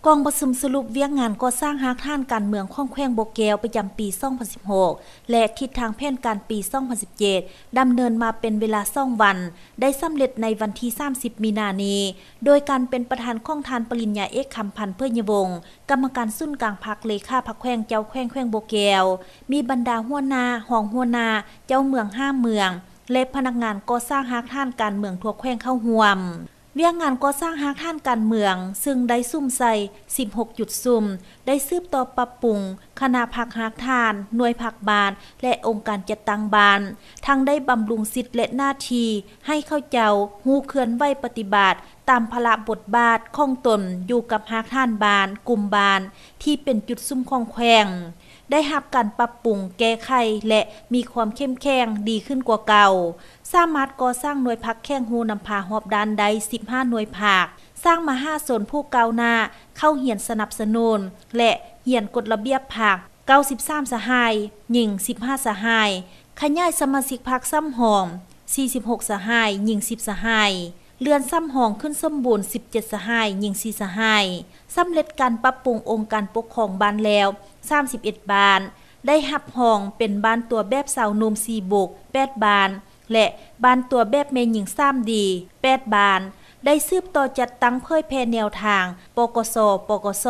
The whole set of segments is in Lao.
ກອງປະຊຸມສະຫຼຸບວຽກງານກໍ່ສ້າງຮາກຖານການເມືອງຂອງແຂວງບໍ່ແກ້ວປະຈຳປີສອງພັນສິບຫົກ ແລະ ທິດທາງແຜນການປີສອງພັນສິບເຈັດ ດຳເນີນມາເປັນເວລາສອງວັນ, ໄດ້ສຳເລັດໃນວັນທີສາມສິບ ມີນານີ້ ໂດຍການເປັນປະທານຂອງທ່ານປະລິນຍາເອກ ຄຳພັນ ເຜີຍຍະວົງ ກຳມະການສູນກາງພັກ ເລຂາພັກແຂວງ ເຈົ້າແຂວງແຂວງບໍ່ແກ້ວ, ມີບັນດາຫົວໜ້າ, ຮອງຫົວໜ້າ, ເຈົ້າເມືອງຫ້າເມືອງ ແລະ ພະນັກງານກໍ່ສ້າງຮາກຖານການເມືອງທົ່ວແຂວງເຂົ້າຮ່ວມ. ວຽກງານກໍ່ສ້າງຮາກຖານການເມືອງ ຊຶ່ງໄດ້ສຸມໃສ່ສິບຫົກຈຸດສຸມ, ໄດ້ສືບຕໍ່ປັບປຸງຄະນະພັກຮາກຖານ, ໜ່ວຍພັກບ້ານ ແລະ ອົງການຈັດຕັ້ງບ້ານ, ທັງໄດ້ບຳລຸງສິດ ແລະ ໜ້າທີ່ໃຫ້ເຂົາເຈົ້າຮູ້ເຄື່ອນໄຫວປະຕິບັດຕາມພາລະບົດບາດຂອງຕົນຢູ່ກັບຮາກຖານບ້ານ, ກຸ່ມບ້ານທີ່ເປັນຈຸດສຸມຂອງແຂວງ. ໄດ້ຮັບການປັບປຸງແກ້ໄຂ ແລະ ມີຄວາມເຂັ້ມແຂງດີຂຶ້ນກວ່າເກົ່າ, ສາມາດກໍ່ສ້າງໜ່ວຍພັກແຂງຮູ້ນຳພາຮອບດ້ານໄດ້ສິບຫ້າໜ່ວຍພັກ, ສ້າງມະຫາຊົນຜູ້ກ້າວໜ້າເຂົ້າຮຽນສະໜັບສະໜູນ ແລະ ຮຽນກົດລະບຽບພັກເກົ້າສິບສາມສະຫາຍ, ຍິງສິບຫ້າສະຫາຍ, ຂະຫຍາຍສະມາຊິກພັກສຳຮອງສີ່ສິບຫົກສະຫາຍ, ຍິງສິບສະຫາຍ. ເຮືອນສຳຮອງຂຶ້ນສົມບູນສິບເຈັດສະຫາຍ, ຍິງສີ່ສະຫາຍ, ສຳເລັດການປັບປຸງອົງການປົກຄອງບ້ານແລ້ວສາມສິບເອັດບ້ານ, ໄດ້ຮັບຮອງເປັນບ້ານຕົວແບບຊາວໜຸ່ມສີ່ບຸກແປດບ້ານ ແລະ ບ້ານຕົວແບບແມ່ຍິງສາມດີແປດບ້ານ, ໄດ້ສືບຕໍ່ຈັດຕັ້ງເຜີຍແຜ່ແນວທາງ ປກສ, ປກສ,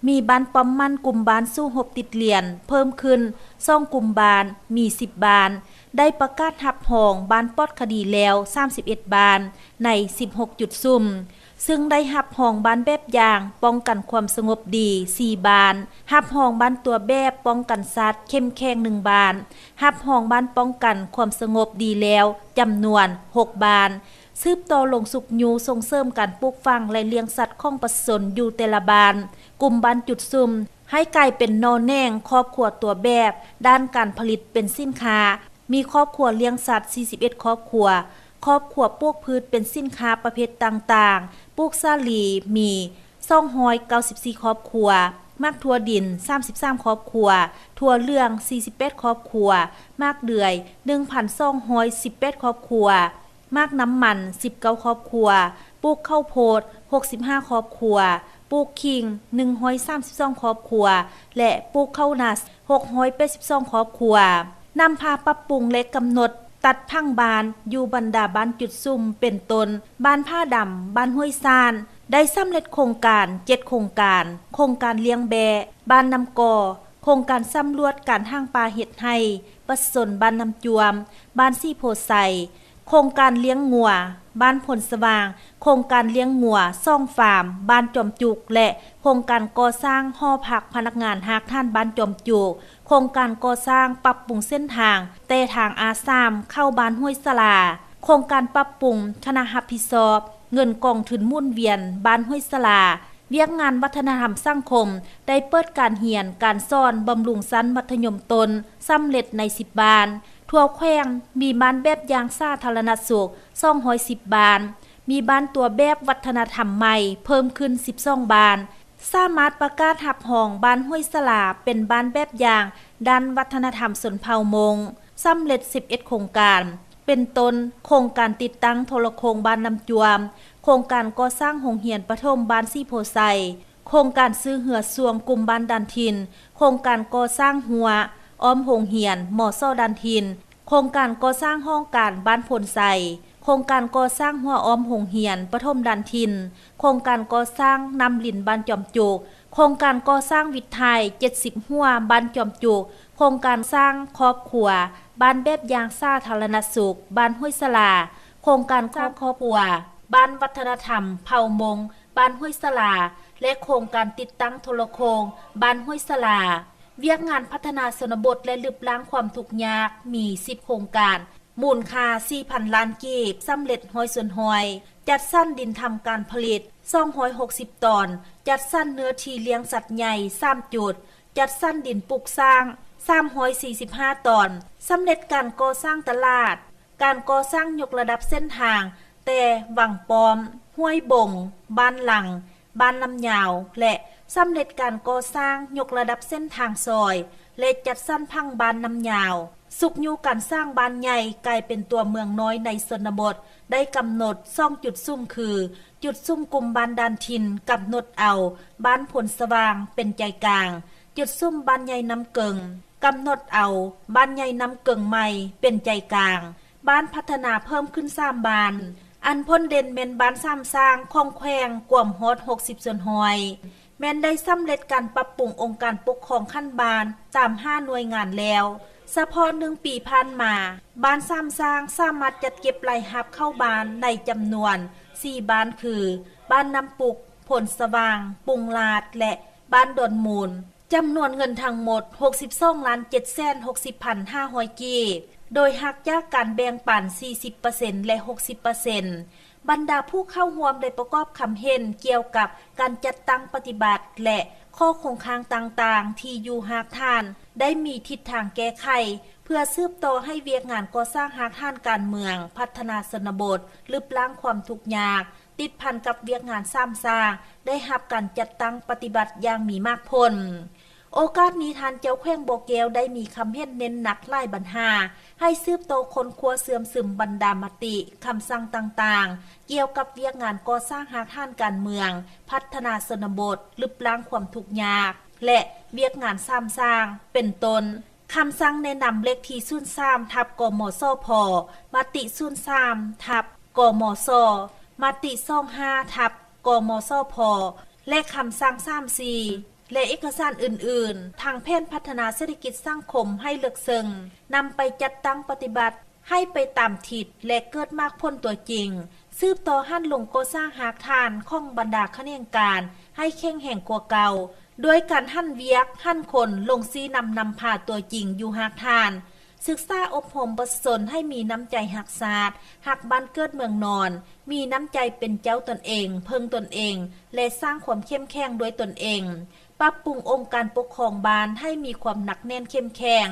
ມີບ້ານປ້ອມໝັ້ນກຸ່ມບ້ານສູ້ຮົບຕິດລຽນເພີ່ມຂຶ້ນສອງກຸ່ມບ້ານ, ມີສິບບ້ານ, ໄດ້ປະກາດຮັບຮອງບ້ານປອດຄະດີແລ້ວສາມສິບເອັດບ້ານ ໃນສິບຫົກຈຸດສຸມ, ຊຶ່ງໄດ້ຮັບຮອງບ້ານແບບຢ່າງປ້ອງກັນຄວາມສະຫງົບດີສີ່ບ້ານ, ຮັບຮອງບ້ານຕົວແບບປ້ອງກັນສັດເຂັ້ມແຂງໜຶ່ງບ້ານ, ຮັບຮອງບ້ານປ້ອງກັນຄວາມສະຫງົບດີແລ້ວຈຳນວນຫົກບ້ານ, ສືບຕໍ່ລົງຊຸກຍູ້ສົ່ງເສີມການປູກຝັງ ແລະ ລ້ຽງສັດຂອງປະຊາຊົນຢູ່ແຕ່ລະບ້ານ, ກຸ່ມບ້ານຈຸດສຸມ ໃຫ້ກາຍເປັນໜໍ່ແໜງຄອບຄົວຕົວແບບດ້ານການຜະລິດເປັນສິນຄ້າ, ມີຄອບຄົວລ້ຽງສັດສີ່ສິບເອັດຄອບຄົວ, ຄອບຄົວປູກພືດເປັນສິນຄ້າປະເພດຕ່າງໆ, ປູກສາລີມີສອງຮ້ອຍເກົ້າສິບສີ່ຄອບຄົວ, ໝາກຖົ່ວດິນສາມສິບສາມຄອບຄົວ, ຖົ່ວເຫຼືອງສີ່ສິບແປດຄອບຄົວ, ໝາກເດືອຍໜຶ່ງພັນສອງຮ້ອຍສິບແປດຄອບຄົວ, ໝາກນ້ຳມັນສິບເກົ້າຄອບຄົວ, ປູກເຂົ້າໂພດຫົກສິບຫ້າຄອບຄົວ, ປູກຂີງໜຶ່ງຮ້ອຍສາມສິບສອງຄອບຄົວ ແລະ ປູກເຂົ້ານາຫົກຮ້ອຍແປດສິບສອງຄອບຄົວ. ນຳພາປັບປຸງ ແລະ ກຳນົດຕັດຜັງບ້ານຢູ່ບັນດາບ້ານຈຸດສຸມ ເປັນຕົ້ນ ບ້ານຜາດຳ, ບ້ານຫ້ວຍຊານ ໄດ້ສຳເລັດໂຄງການເຈັດໂຄງການ, ໂຄງການລ້ຽງແບ້ບ້ານນ້ຳກໍ, ໂຄງການສຳຫຼວດການຖາງປ່າເຮັດໄຮ່ປະຊາຊົນບ້ານນ້ຳຈວມ, ບ້ານສີໂພໄຊ, ໂຄງການລ້ຽງງົວບ້ານໂພນສະຫວ່າງ, ໂຄງການລ້ຽງງົວສອງຟາມບ້ານຈອມຈຸກ ແລະ ໂຄງການກໍ່ສ້າງຫໍພັກພະນັກງານຮາກຖານບ້ານຈອມຈຸກ, ໂຄງການກໍ່ສ້າງປັບປຸງເສັ້ນທາງແຕ່ທາງ ອາສາມ ເຂົ້າບ້ານຫ້ວຍສະຫຼາ, ໂຄງການປັບປຸງຄະນະຮັບຜິດຊອບເງິນກອງທຶນໝູນວຽນບ້ານຫ້ວຍສະຫຼາ, ວຽກງານວັດທະນະທຳສັງຄົມ ໄດ້ເປີດການຮຽນການສອນບຳລຸງຊັ້ນມັດທະຍົມຕົ້ນສຳເລັດໃນສິບບ້ານ. ທົ່ວແຂວງມີບ້ານແບບຢ່າງສາທາລະນະສຸກສອງຮ້ອຍສິບບ້ານ, ມີບ້ານຕົວແບບວັດທະນະທຳໃໝ່ເພີ່ມຂຶ້ນສິບສອງບ້ານ, ສາມາດປະກາດຮັບຮອງບ້ານຫ້ວຍສະຫຼາເປັນບ້ານແບບຢ່າງດ້ານວັດທະນະທຳຊົນເຜົ່າມົ້ງ ສຳເລັດສິບເອັດໂຄງການ ເປັນຕົ້ນ ໂຄງການຕິດຕັ້ງໂທລະໂຄ່ງບ້ານນ້ຳຈວມ, ໂຄງການກໍ່ສ້າງໂຮງຮຽນປະຖົມບ້ານສີໂພໄຊ, ໂຄງການຊື້ເຮືອຊ່ວງກຸ່ມບ້ານດານຖິ່ນ, ໂຄງການກໍ່ສ້າງຮົ້ວອ້ອມໂຮງຮຽນ ມສ ດານຖິ່ນ, ໂຄງການກໍ່ສ້າງຫ້ອງການບ້ານໂພນໄຊ, ໂຄງການກໍ່ສ້າງຮົ້ວອ້ອມໂຮງຮຽນປະຖົມດານຖິ່ນ, ໂຄງການກໍ່ສ້າງນ້ຳລິນບ້ານຈອມຈຸກ, ໂຄງການກໍ່ສ້າງວິດຖ່າຍເຈັດສິບຮົ້ວບ້ານຈອມຈຸກ, ໂຄງການສ້າງຄອບຄົວບ້ານແບບຢ່າງສາທາລະນະສຸກບ້ານຫ້ວຍສະຫຼາ, ໂຄງການສ້າງຄອບຄົວບ້ານວັດທະນະທຳເຜົ່າມົ້ງບ້ານຫ້ວຍສະຫຼາ ແລະ ໂຄງການຕິດຕັ້ງໂທລະໂຄ່ງບ້ານຫ້ວຍສະຫຼາ. ວຽກງານພັດທະນາຊົນນະບົດ ແລະ ລຶບລ້າງຄວາມທຸກຍາກ ມີສິບໂຄງການ ມູນຄ່າສີ່ພັນລ້ານກີບ ສຳເລັດຮ້ອຍສ່ວນຮ້ອຍ, ຈັດສັນດິນທຳການຜະລິດສອງຮ້ອຍຫົກສິບຕອນ, ຈັດສັນເນື້ອທີ່ລ້ຽງສັດໃຫຍ່ສາມຈຸດ, ຈັດສັນດິນປຸກສ້າງສາມຮ້ອຍສີ່ສິບຫ້າຕອນ, ສຳເລັດການກໍ່ສ້າງຕະຫຼາດ, ການກໍ່ສ້າງຍົກລະດັບເສັ້ນທາງແຕ່ວັງປ້ອມ, ຫ້ວຍບົງ, ບ້ານຫຼັງ, ບ້ານນ້ຳຍາວ ແລະ ສຳເລັດການກໍ່ສ້າງຍົກລະດັບເສັ້ນທາງຊອຍ ແລະ ຈັດສັນຜັງບ້ານນ້ຳຍາວ. ຊຸກຍູ້ການສ້າງບ້ານໃຫຍ່ກາຍເປັນຕົວເມືອງນ້ອຍໃນຊົນນະບົດ ໄດ້ກຳນົດສອງຈຸດສຸມຄື ຈຸດສຸມກຸ່ມບ້ານດ່ານຖິ່ນ ກຳນົດເອົາບ້ານໂພນສະຫວ່າງເປັນໃຈກາງ, ຈຸດສຸມບ້ານໃຫຍ່ນ້ຳເກິ່ງ ກຳນົດເອົາບ້ານໃຫຍ່ນ້ຳເກິ່ງໃໝ່ເປັນໃຈກາງ, ບ້ານພັດທະນາເພີ່ມຂຶ້ນສາມບ້ານ, ອັນພົ້ນເດັ່ນແມ່ນບ້ານສາມຊ້າງຂອງແຂວງກວມຮອດຫົກສິບສ່ວນຮ້ອຍ, ແມ່ນໄດ້ສຳເລັດການປັບປຸງອົງການປົກຄອງຂັ້ນບ້ານຕາມຫ້າໜ່ວຍງານແລ້ວ. ສະເພາະໜຶ່ງປີຜ່ານມາ, ບ້ານສາມຊ້າງສາມາດຈັດເກັບລາຍຮັບເຂົ້າບ້ານໃນຈຳນວນສີ່ບ້ານຄື ບ້ານນ້ຳປຸກ, ໂພນສະຫວ່າງ, ປຸງລາດ ແລະ ບ້ານດອນມູນ, ຈຳນວນເງິນທັງໝົດຫົກສິບສອງລ້ານເຈັດແສນຫົກສິບພັນຫ້າຮ້ອຍກີບ, ໂດຍຫັກຈາກການແບ່ງປັນສີ່ສິບເປີເຊັນ ແລະ ຫົກສິບເປີເຊັນ. ບັນດາຜູ້ເຂົ້າຮ່ວມໄດ້ປະກອບຄຳເຫັນກ່ຽວກັບການຈັດຕັ້ງປະຕິບັດ ແລະ ຂໍ້ຄົງຄ້າງຕ່າງໆທີ່ຢູ່ຮາກຖານ ໄດ້ມີທິດທາງແກ້ໄຂ ເພື່ອສືບຕໍ່ໃຫ້ວຽກງານກໍ່ສ້າງຮາກຖານການເມືອງ, ພັດທະນາຊົນນະບົດ, ລຶບລ້າງຄວາມທຸກຍາກ ຕິດພັນກັບວຽກງານສາມຊ້າງ ໄດ້ຮັບການຈັດຕັ້ງປະຕິບັດຢ່າງມີໝາກຜົນ. ໂອກາດນີ້ ທ່ານເຈົ້າແຂວງບໍ່ແກ້ວໄດ້ມີຄຳເຫັນເນັ້ນໜັກຫຼາຍບັນຫາ ໃຫ້ສືບຕໍ່ຄົ້ນຄວ້າເຊື່ອມຊຶມບັນດາມະຕິ, ຄຳສັ່ງຕ່າງໆ ກ່ຽວກັບວຽກງານກໍ່ສ້າງຮາກຖານການເມືອງ, ພັດທະນາຊົນນະບົດ, ລຶບລ້າງຄວາມທຸກຍາກ ແລະ ວຽກງານສາມຊ້າງ ເປັນຕົ້ນ ຄຳສັ່ງແນະນຳເລກທີສູນສາມ ທັບ ກມສພ, ມະຕິສູນສາມ ທັບ ກມສ, ມະຕິສອງຫ້າ ທັບ ກມສພ ແລະ ຄຳສັ່ງສາມສີ່ ແລະ ເອກະສານອື່ນໆ ທັງແຜນພັດທະນາເສດຖະກິດສັງຄົມໃຫ້ເລິກເຊິ່ງ ນຳໄປຈັດຕັ້ງປະຕິບັດໃຫ້ໄປຕາມທິດ ແລະ ເກີດໝາກຜົນຕົວຈິງ, ສືບຕໍ່ຫັນລົງກໍ່ສ້າງຮາກຖານຂອງບັນດາຂະແໜງການໃຫ້ແຂງແຮງກວ່າເກົ່າ ດ້ວຍການຫັນວຽກ, ຫັນຄົນ, ລົງຊີ້ນຳນຳພາຕົວຈິງຢູ່ຮາກຖານ, ສຶກສາອົບຮົມປະຊາຊົນໃຫ້ມີນ້ຳໃຈຮັກຊາດ, ຮັກບ້ານເກີດເມືອງນອນ, ມີນ້ຳໃຈເປັນເຈົ້າຕົນເອງ, ເພິ່ງຕົນເອງ ແລະ ສ້າງຄວາມເຂັ້ມແຂງດ້ວຍຕົນເອງ, ປັບປຸງອົງການປົກຄອງບ້ານໃຫ້ມີຄວາມໜັກແໜ້ນເຂັ້ມແຂງ,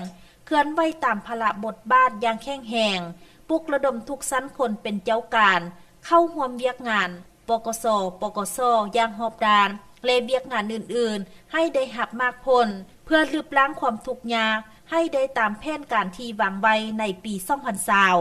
ເຄື່ອນໄຫວຕາມພາລະບົດບາດຢ່າງແຂງແຮງ, ປຸກລະດົມທຸກຊັ້ນຄົນເປັນເຈົ້າການ ເຂົ້າຮ່ວມວຽກງານ ປກສ, ປກສ ຢ່າງຮອບດ້ານ ແລະ ວຽກງານອື່ນໆ ໃຫ້ໄດ້ຮັບໝາກຜົນ ເພື່ອລຶບລ້າງຄວາມທຸກຍາກໃຫ້ໄດ້ຕາມແຜນການທີ່ວາງໄວ້ໃນປີສອງພັນຊາວ.